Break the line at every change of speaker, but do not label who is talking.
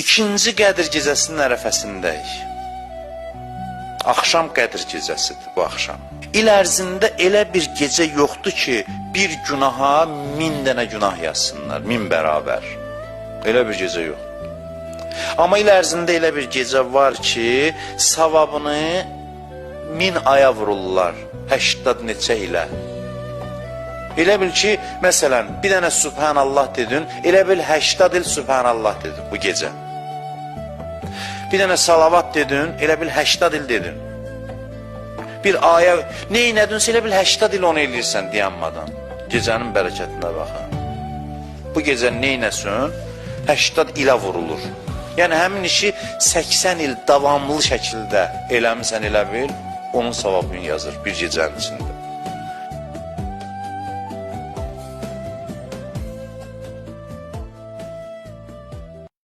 İkinci Qədir gecəsinin ərəfəsindəyik. Axşam Qədir gecəsidir bu axşam. İl ərzində elə bir gecə yoxdur ki, bir günaha 1000 dənə günah yazsınlar, 1000 bərabər. Elə bir gecə yox. Amma il ərzində elə bir gecə var ki, savabını 1000 aya vururlar, 80 neçə ilə. Elə bil ki, məsələn, bir dənə Sübhanallah dedin, elə bil 80 il Sübhanallah dedin bu gecə. Bir dənə salavat dedin, elə bil 80 il dedin. Bir ayə, nə elədinsə elə bil 80 il onu eləyirsən dayanmadan. Gecənin bərəkətinə baxın. Bu gecə nə eləsin? 80 ilə vurulur. Yəni həmin işi 80 il davamlı şəkildə eləmisən elə bil, onun savabını yazır bir gecənin içində.